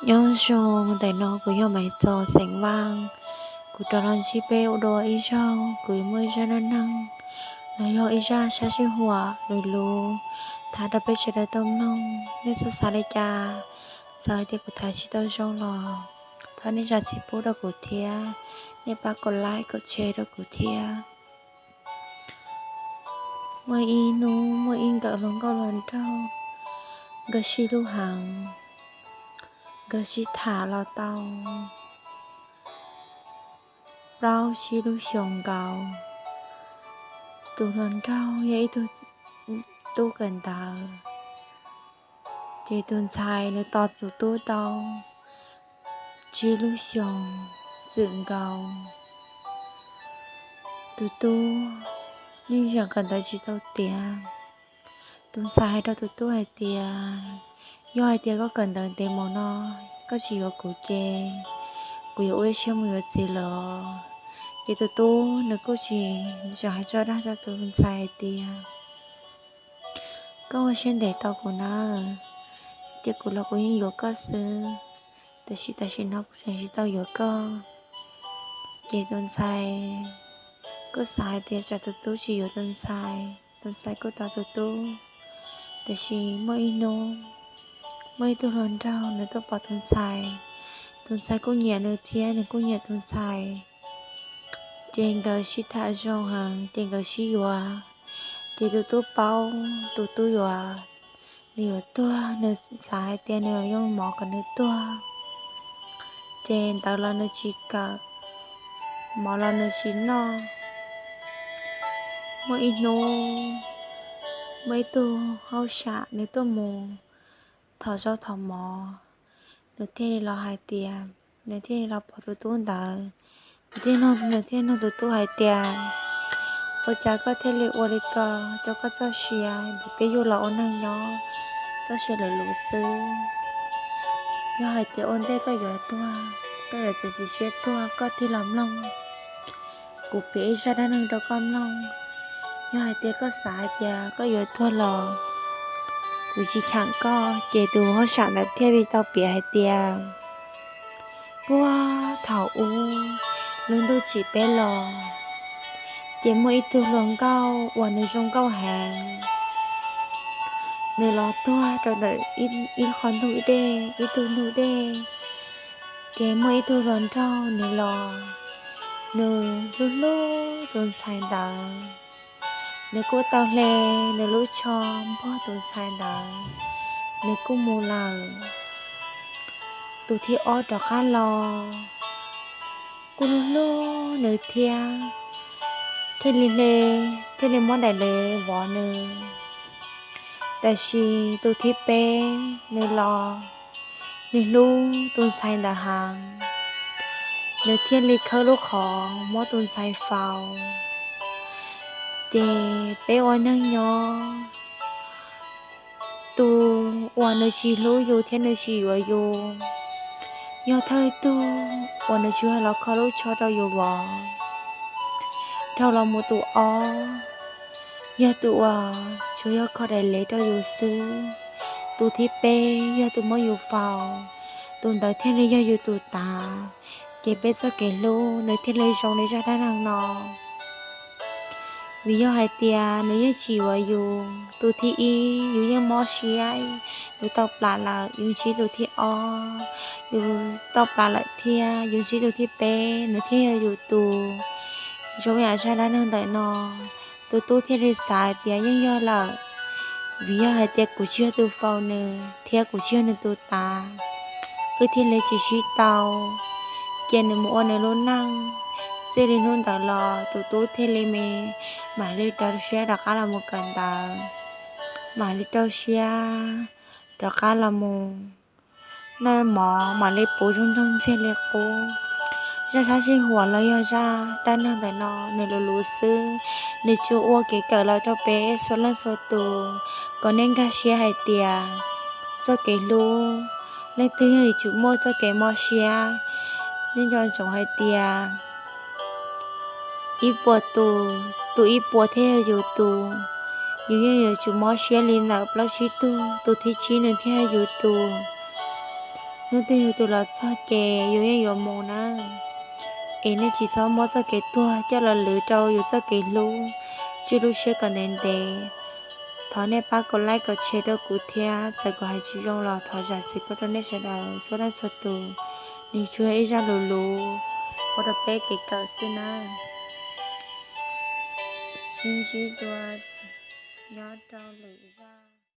Nyob zoo, ntawm no kuv yog Maiv Txos xeem Vaj. Kuv rov los ntsib peb ua dua ib zaug kuv muaj ib zaj dab neeg, los yog ib zaj sab sij huam luv luv tham rau peb sawv daws tau mloog. Nej txhob xav li cas, txawm hais tias kuv tham tsis tau zoo los thov nej zam txim pub rau kuv thiab, nej pab kom like kom share rau kuv thiab. Muaj ib hnub muaj ib nkawm hluas nkauj hluas nraug, nkawd sib hlub heev, nkawd sib tham los tau plaub tsib lub xyoos nkaus. Tus hluas nraug yog ib tug tub kawm ntawv, ces tus ntxhais nws tos tus tub tau tsib lub xyoos txwm nkaus. Tus tub yeej tseem kawm ntawv tsis tau tiav. Tus ntxhais hais rau tus tub hais tias, yog hais tias koj kawm ntawv ntev mus no, koj tsis yuav kuv ces kuv yuav ua ib siab mus yuav txiv lawm. Ces tus tub nws kuj tsis tseem hais tso dag rau tus ntxhais hais tias, koj ua siab ntev tau kuv nawb, ces kuv los kuv yeej yuav koj xwb, tab sis tam sim no kuv tseem tsis tau yuav koj. Ces tus ntxhais kuj xav hais tias tsam tus tub tsis yuav tus ntxhais, tus ntxhais kuj tos tus tub. Tiam sis muaj ib hnub, muaj ib tug hluas nraug nws tuaj pom tus ntxhais, tus ntxhais kuj nyiam nws thiab nws kuj nyiam tus ntxhais. Ces nkawd sib tham zoo heev ces nkawd sib yuav. Ces tus tub paub tus tub yuav, nws yuav tuag, nws xav hais tias nws yuav yoo mov kom nws tuag. Ces ntawv los nws tsis kawm, mov los nws tsis noj. Muaj ib hnub, muaj ib tug hauj sam nws tuaj mus thov zaub thov mov, nws thiaj li los hais tias, nws thiaj li los pom tus tub ntawd, nws thiaj nug, nws thiaj nug tus tub hais tias, ua cas koj thiaj li ua li ko rau koj txoj sia, vim peb yuav los ua neeg nyob, txoj sia luv luv xwb. Yog hais tias ua ntej koj yuav tuag, koj yuav txiav txim siab tuag koj thiaj los mloog, kuv piav ib zaj dab neeg rau koj mloog. Yog hais tias koj xav hais tias koj yuav tuag los kuv tsis cheem koj. Ces tus hauj sam ntawd thiaj li tau piav hais tias, puag thaum ub lub ntuj tsim peb los, ces muaj ib tug hluas nkauj uas nws zoo nkauj heev, nws los tuag rau ntawm ib qho ntug dej, ib tug ntug dej. Ces muaj ib tug hluas nraug nws los, nws hlub hlub tus ntxhais ntawd, nws kuj tau hle nws lub tsho npog tus ntxhais ntawd, nws kuj mus lawm. Tus thib ob rov qab los, kuj hlub hlub nws thiab, thiaj li hle, thiaj li muab daim lawv vov nws. Tab sis tus thib peb nws los, nws hlub tus ntxhais ntawd heev, nws thiaj li khawb lub qhov muab tus ntxhais faus. Ces peb ua neeg nyob, tus uas nws tsis hlub yus thiab nws tsis yuav yus, yog thawj tug uas nws tsuas los kho lub tsho rau yus vov. Dhau los mus tus ob, yog tus uas tsuas yog kho daim lawv rau yus xwb. Tus thib peb yog tus muab yus faus, tus ntawd thiaj li yog yus tus tav. Ces peb txoj kev hlub nws thiaj li zoo li zaj dab neeg no. Vim yog hais tias nws yeej tsis yuav yus, tus thib ib yus yeej mob siab, yus tau plam lawm yus ntsib tus thib ob, yus tau plam lawm thiab yus ntsib tus thib peb nws thiaj yog yus tus. Zoo yam zaj dab neeg ntawm no, tus tub thiaj li xav hais tias yeej yog lawm, vim yog hais tias kuv tsis yog tus faus nws thiab kuv tsis yog nws tus tav, wb thiaj li tsis sib tau. Ces nws mus ua nws lub neej, txij li hnub ntawd los tus tub thiaj li me mam li rau siab rov qab los mus kawm ntawv, mam li rau siab rov qab los mus noj mov, mam li puv zoo nraug ntxiag li qub. Zaj sab sij huam los yog zaj dab neeg ntawm no nws luv luv xwb, nws tsuas ua kev kawm los rau peb txhua leej txhua tus kom nej nkag siab hais tias txoj kev hlub, leej twg yeej yuav tsum muaj txoj kev mob siab. Nej nco ntsoov hais tias ib puas tus, tus ib puas thiaj yog yus tus, yus yeej yuav tsum mob siab li ntawm plaub tsib tug, tus thib tsib nws thiaj yog yus tus. Hnub twg yus tus los txog ces yus yeej yuav mus nawb. Es nej tsis txhob muab txoj kev tuag coj los lwv rau yus txoj kev hlub, tswj lub siab kom ntev ntev. Thov nej pab kom like kom share rau kuv thiab, txawm kuv hais tsis zoo los thov zam txim pub rau nej sawv daws txhua leej txhua tus. Nws tsuas yog ib zaj lus luv ua rau peb kev kawm xwb nawb. Sib ntsib dua nyob rau lwm zaj.